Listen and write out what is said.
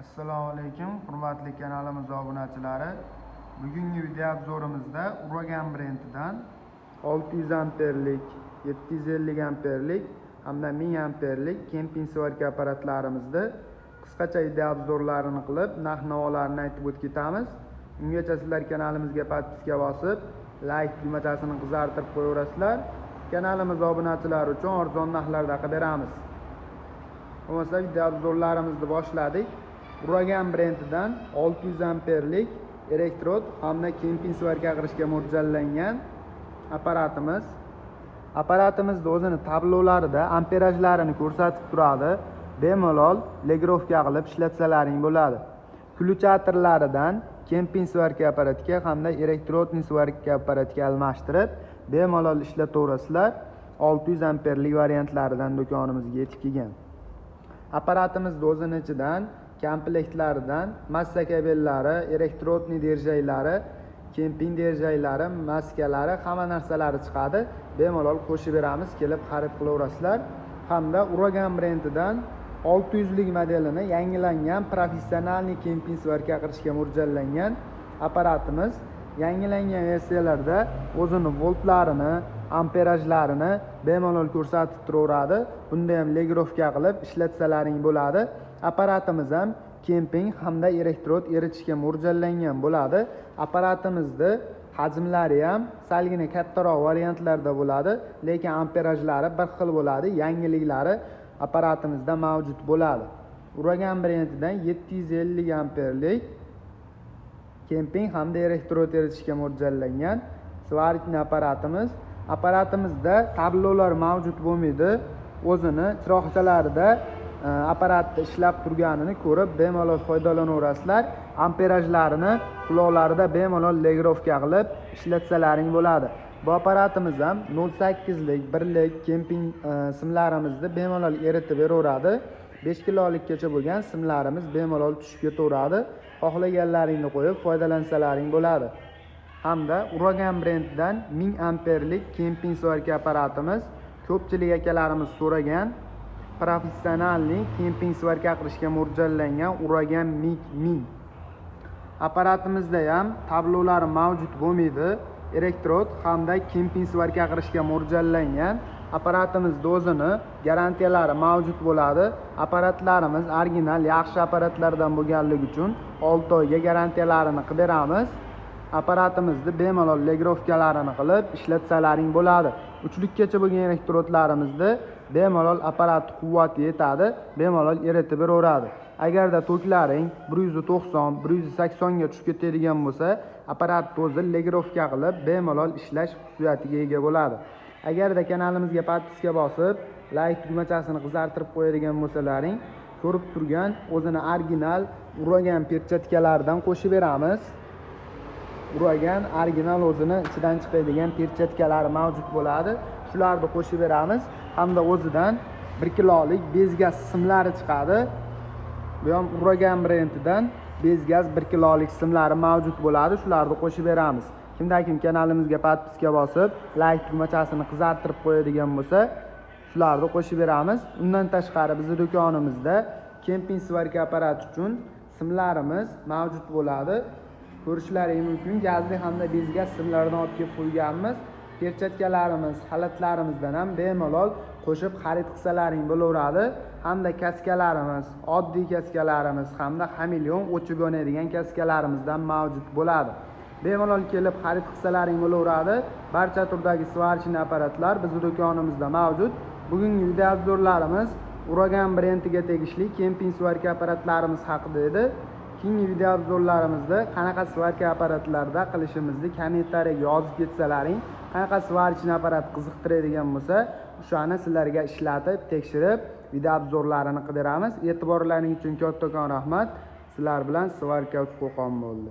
Assalomu alaykum, hurmatli kanalimiz obunachilari. Bugungi video obzorimizda Uragan brendidan 600 amperlik, 750 amperlik hamda 1000 amperlik kemping svarka apparatlarimizni qisqacha video obzorlarini qilib, narx-navolarini aytib o'tib ketamiz. Ungacha sizlar kanalimizga podpiska bosib, like tugmachasini qizartirib qo'yaverasizlar. Kanalimiz obunachilari uchun arzon narxlarda qilib beramiz. Bo'lmasa video obzorlarimizni boshladik. Uragan brendidan 600 amperlik elektrod hamda kemping svarka qilishga mo'ljallangan apparatimiz. Apparatimizda o'zini tablolarida amperajlarini ko'rsatib turadi. Bemalol legirovka qilib ishlatsalaring bo'ladi. Ключаторlaridan kemping svarka apparatga hamda elektrodniy svarka apparatga almashtirib, bemalol ishlataverasizlar. 600 amperlik variantlaridan do'konimizga yetib kelgan. Apparatimizda o'zini ichidan komplektlaridan massa kabellari, elektrodniy derjaylari, kemping derjaylari, maskalari, hamma narsalari chiqadi. Bemalol qo'shib beramiz, kelib xarid qilaverasizlar. Hamda Uragan brendidan 600 lik modelini yangilangan professionalniy kemping svarka qilishga mo'ljallangan apparatimiz. Yangilangan versiyalarda o'zini voltlarini, amperajlarini bemalol ko'rsatib turaveradi. Bunda ham legirovka qilib ishlatsalaring bo'ladi. Apparatimiz ham kemping hamda elektrod eritishga mo'ljallangan bo'ladi. Apparatimizni hajmlari ham salgina kattaroq variantlarda bo'ladi, lekin amperajlari bir xil bo'ladi. Yangiliklari apparatimizda mavjud bo'ladi. Uragan brendidan 750 amperlik kemping hamda elektrod eritishga mo'ljallangan svarkni apparatimiz. Apparatimizda tablolar mavjud bo'lmaydi. O'zini chiroqchalarida apparatda ishlab turganini ko'rib bemalol foydalanaverasizlar. Amperajlarini quloqlarida bemalol legirovka qilib ishlatsalaring bo'ladi. Bu apparatimiz ham 0.8 lik, 1 lik kemping simlarimizni bemalol eritib beraveradi. 5 kilolikkacha bo'lgan simlarimiz bemalol tushib ketaveradi. Xohlaganlaringni qo'yib foydalansalaring bo'ladi. Hamda Uragan brendidan 1000 amperlik kemping svarka apparatimiz ko'pchilik akalarimiz so'ragan professionallik kemping svarka qilishga mo'ljallangan Uragan MiG 1000. Apparatimizda ham tablolari mavjud bo'lmaydi. Elektrod hamda kemping svarka qilishga mo'ljallangan apparatimizda o'zini garantiyalari mavjud bo'ladi. Apparatlarimiz original yaxshi apparatlardan bo'lganligi uchun 6 oyga garantiyalarini qilib beramiz. Apparatimizni bemalol legirovkalarini qilib ishlatsalaring bo'ladi. 3likkacha bo'lgan elektrodlarimizni bemalol apparat quvvati yetadi, bemalol eritib beraveradi. Agarda toklaring 190, 180 ga tushib ketadigan bo'lsa, apparat o'zi legirovka qilib bemalol ishlash xususiyatiga ega bo'ladi. Agarda kanalimizga podpiska bosib, like tugmachasini qizartirib qo'yadigan bo'lsalaring, ko'rib turgan o'zini original Uragan perchatkalaridan qo'shib beramiz. Uragan original o'zini ichidan chiqadigan perchatkalari mavjud bo'ladi. Shularni qo'shib beramiz. Hamda o'zidan 1 kilolik bezgaz simlari chiqadi. Bu ham Uragan brendidan bezgaz 1 kilolik simlari mavjud bo'ladi. Shularni qo'shib beramiz. Kimda kim kanalimizga podpiska bosib, like tugmachasini qizartirib qo'yadigan bo'lsa, shularni qo'shib beramiz. Undan tashqari bizning do'konimizda kemping svarka apparati uchun simlarimiz mavjud bo'ladi. Ko'rishlaring mumkin, gazli hamda bezgaz simlardan olib kelib qo'yganmiz. Perchatkalarimiz, xalatlarimizdan ham bemalol qo'shib xarid qilsalaring bo'laveradi. Hamda kaskalarimiz, oddiy kaskalarimiz hamda xameleon o'chib yonadigan kaskalarimizdan mavjud bo'ladi. Bemalol kelib xarid qilsalaring bo'laveradi. Barcha turdagi svarchniy apparatlar bizning do'konimizda mavjud. Bugungi video obzorlarimiz Uragan brendiga tegishli kemping svarka apparatlarimiz haqida edi. Keyingi video obzorlarimizda qanaqa svarka apparatlarda qilishimizni kommentariyaga yozib ketsalaring, qanaqa svarchniy apparat qiziqtiradigan bo'lsa, o'shani sizlarga ishlatib, tekshirib video obzorlarini qilib beramiz. E'tiborlaring uchun kattakon rahmat. Sizlar bilan Svarka Qo'qon bo'ldi.